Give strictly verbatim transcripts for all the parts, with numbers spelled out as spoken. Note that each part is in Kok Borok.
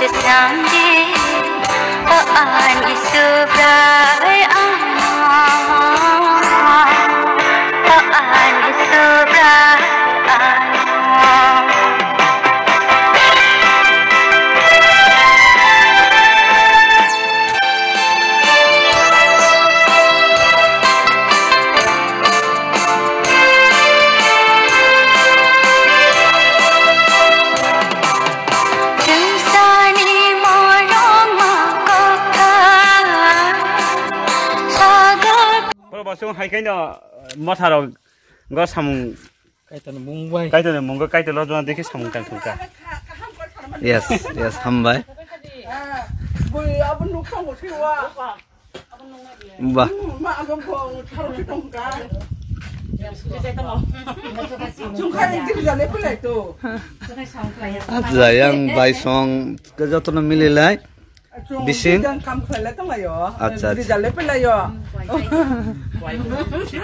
Sandi, oh ani subrai ano, oh ani subrai ano. Chwngsani morong ma kokha sagar. Boro bo chwng hai khe no, eh, motha rok go samung. Kaitor ni mung bai. Kaitor ni mung go, Kaitor lo jona dekhe samung tang thung kha. Yes, yes, hambai. Bui abo nuk tong bo thiwa. Ba. Chungkha yang diri jale pulai tu. Aja yang bai song ke joto no mili lai. Bising? Kam khlai lai tong lai yo. Acha, acha. Diri jale pulai yo.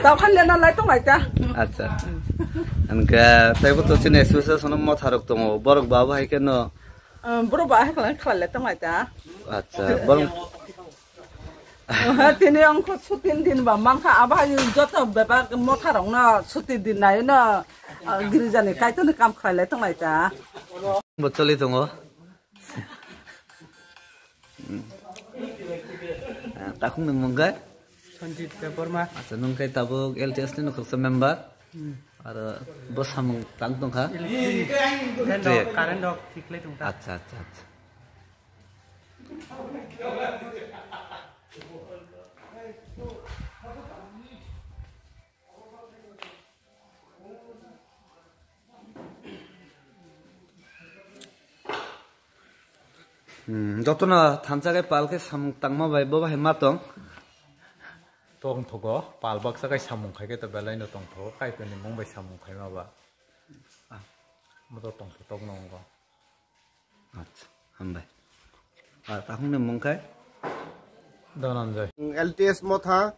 Tau khan lena lai tong lai ta. Acha. Angka taibo to chini association motha rok tongo. Borok ba bo hai khe no. Borok ba hai khlai khlai lai tong lai ta. Acha. Borok Tini ang kho sutin din ba mankha, abo hai joto bebak motha rok no suti din nai no, ah, girja ni Kaitor ni kam khlai lai tong lai ta. Bo choli tongo. Ah, takhuk ni mung khe? Sanjit Debbarma. Acha, nung khe tabuk L T S ni nokhroksa member. Hmm. Aro bo samung tang tong kha? Electric. Current rok, current rok thik lai tong ta. Acha, acha, acha. Hmm, jotono thansa khe pal khe samung tangma bai bo bahai ma tong. Tong thogo, pal baksa khe samung khai khe to belai no tong thogo, Kaitor ni mung bai samung khai ma ba. Ah, mo to tong tho tok no wng kho. Acha, hambai. Ah, takhuk ni mung khe? Dhananjay. L T S motha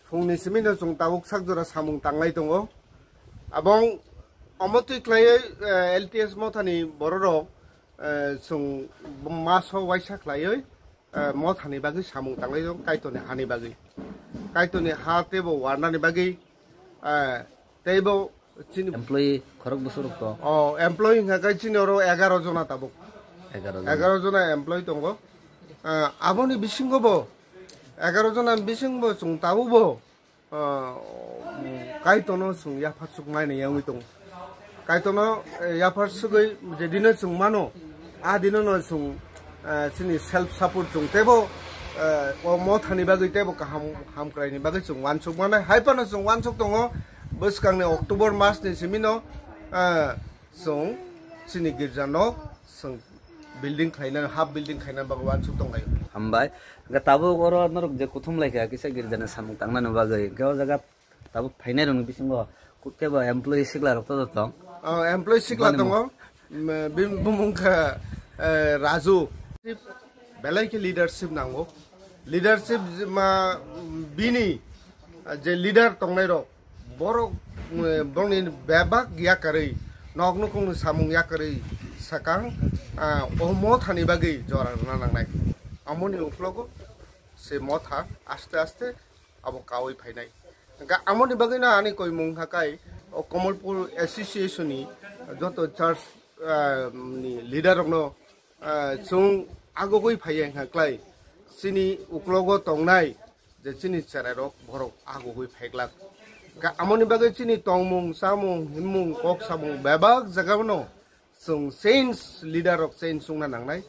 phungni simi no chwng tabuk sak jora samung tanglai tongo. Abong omo twi khlaiwi, eh, L T S motha ni bororok, eh, chwng maso waisa khlaiwi, eh, motha ni bagwi samung tanglai tongo, Kaitor ni ha ni bagwi. Kaitor ni ha teibo warna ni bagwi, eh, teibo Chini employee khorok bwswk rok to? Oh, employee hwnkha khe chini oro egaroh jona tabuk. Egaroh jona. Egaroh jona employee tongo. Ah, aboni bisingo bo egaroh jona bisingo chwng tabuk bo, ah, Kaitorno chwng yapharsuk mani wngwi tongo. Kaitorno, eh, yapharsugwi jedino chwng mano, a dinono chwng, eh, chini self support chwng teibo, eh, o mothani bagwi teibo kaham hamkraini bagwi chwng uansuk manai. Hai phano chwng uansuk tongo, bwskangni October masni simino, eh, chwng chini girja nok chwng building khlainani, half building khlainani bagwi uansuk tonglaio. Hambai. Hwnkhe tabuk oro norok je kuthum laikha kisa girjani samung tangnani bagwi, hwnkhe o jaga tabuk phainai rokni bisingo kebo employee sikla rok to tong? Oh, employee sikla tongo. Bini mung? Mm, bini bumung kha, eh, Raju. Belai khe leadership nango. Leadership ma, bini, eh, je leader tongnai rok, borok, eh, borokni bebak yakarwi, nok nukhungni samung yakarwi sakang, ah, o mothani bagwi jora rwna nangnai. Amoni uklogo se motha aste aste abo kaui phainai. Hwnkhe amoni bagwino ani koimung hakai o Kamalpur Association ni joto church, ah, ni leader rokno, ah, chwng agogwi phaiya hwnkha klai chini uklogo tongnai je chini cherai rok borok agogwi phaiglak. Hwnkhe amoni bagwi chini tongmung, chamung, himmung, kok samung bebak jagao no chwng change, leader rok change wngna nangnai.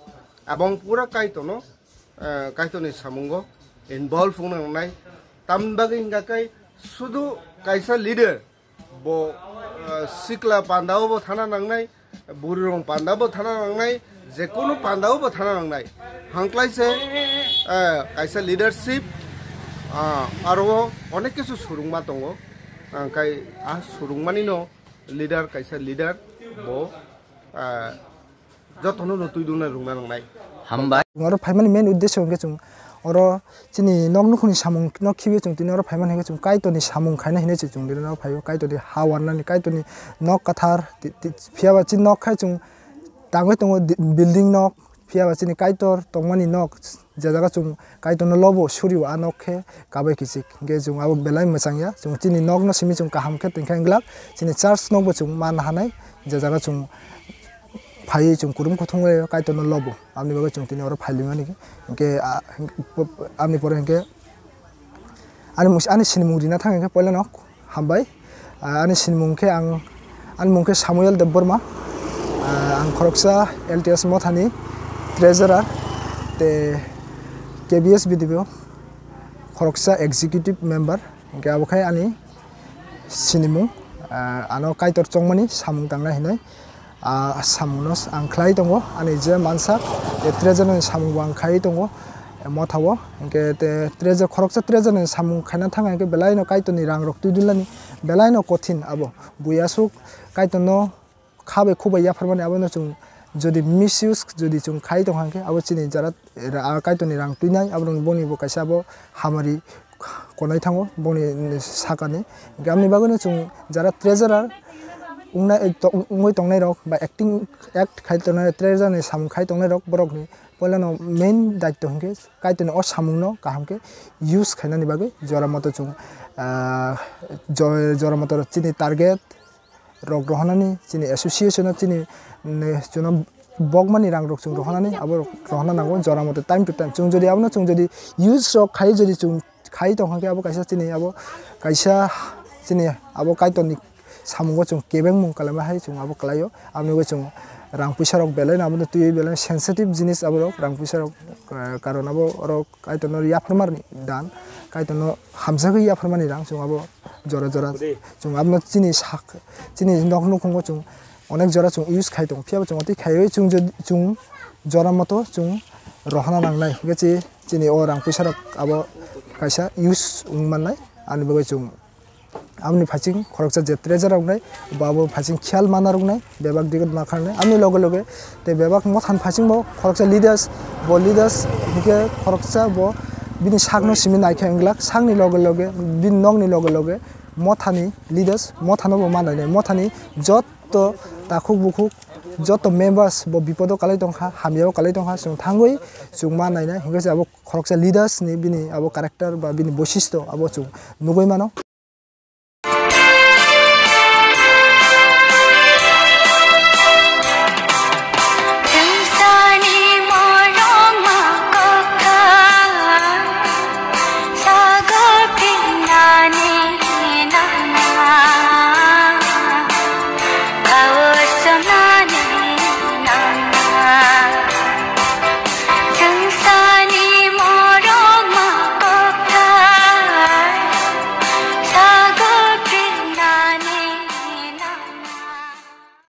Abong pura Kaitorno, eh, Kaitorni samungo involve wngna nangnai. Tamni bagwi hwnkha khe sudu kaisa leader bo, eh, sikla pandao bo thana nangnai, bwrwi rok pandao bo thana nangnai, jekunu pandao bo thana nangnai. Hangklai se, eh, kaisa leadership, ah, aro onek kisu surungma tongo. Angkai a surungmani no leader, kaisa leader bo, ah, jotono no twi duna rwngna nangnai. Hambai. Oro phaimani main uddesho hwnkhe chwng oro chini nok nukhungni samung no khibiwi chwng tini oro phaimani hwnkhe chwng Kaitorni samung khaina hinwi se chwng tini oro phaio, Kaitorni ha warnani, Kaitorni nok kwthar, ti-, ti-, phiyaba chini nok khai chwng tangwi tongo di-, building nok, Phiya ba chini Kaitor tongmani nok, je jaga chwng Kaitorno lobo, surio, a nok khe kabai kichik. Hinkhe chwng abo belai mwchang ya. Chwng chini nokno simi chwng kaham khe tongkha wng glak. Chini church nokbo chwng man hanai, je jaga chwng phaiwi chwng kurum kuthum khe Kaitorno lobo. Aboni bagwi chwng tini oro phailimani. Hinkhe, ah, aboni pore hinkhe ani mus-, ani sinimung rina thang hinkhe poilano hambai. Ah, ani sinimung khe ang, ani mung khe Samuel Debbarma. Ah, ang khoroksa L T S Mothani treasurer tei K B S B D B o khoroksa executive member. Hinkhe abo khai ani sinimung, ah, ano Kaitor chongmani samung tangnai hinwi, ah, samungno ang khlai tongo, ani je mansak, tei treasurer ni samungbo ang khai tongo, eh, Mothao. Hinkhe te treasurer, khoroksa treasurer ni samung khaina thang hinkhe belaino Kaitorni rangrok twi dulani, belaino kothin abo. Buya aswk Kaitorno kha bai khu bai yapharmani abono chwng jodi misuse jodi chwng khai tong kha khe abo chini jara ra-, a Kaitorni rang twinai aborok boni bo kaisa abo hamari konai thango boni sakani. Hinkhe aboni bagwino chwng jara treasurer wngnai, to-, wngwi tongnai rok ba acting, act khai tongnai treasurer ni samung khai tongnai rok borokni poilano main daityo hinkhe Kaitorni o samungno kaham khe use khainani bagwi jora moto chwng, ah, jo-, jora moto chini target rok rohornani, chini association o chini, mm, chwngno bokmani rang rok chwng rohornani, abo rok rohorna nango jora mote time to time. Chwng jodi abono chwng jodi use rok khai jodi chwng khai tong kha khe abo kaisa chini abo kaisa chini abo Kaitorni samungo chwng kebengmung kalaima hai chwng abo kalaio. Aboni bagwi chwng rang puisa rok belai no abono twiwi belai sensitive jinis abo rok rang puisa rok, eh, karon abo oro Kaitorno yapharmani dan, Kaitorno hamjagwi yapharmani rang chwng abo jora jora chwng abono chini sak, chini nok nukhungo chwng onek jora chwng use khai tongo, phiya bo chwng twi khaiwi chwng jodi, chwng jora moto chwng rohorna nangnai, hinkhe chi-, chini o rang puisa rok abo kaisa use wng mannai, ani bagwi chwng Aboni phaising khoroksa je treasurer rok wngnai, bo abo phaising khiyal mana rok wngnai, bebak digot ma kha wngnai. Aboni loge loge tei bebak Mothani phaising bo khoroksa leaders, bo leaders hinkhe khoroksa bo bini sakno simi naikhe wng glak, sakni loge loge bini nokni loge loge Mothani leaders, Mothano bo ma nainai, Mothani jotto takhuk bukhuk, jotto members bo bipodo kalai tong kha, hamyao kalai tong kha, chwng thangwi chwng ma nainai, hinkhe se abo khoroksa leaders ni bini abo character ba bini boisisto abo chwng nugwi mano.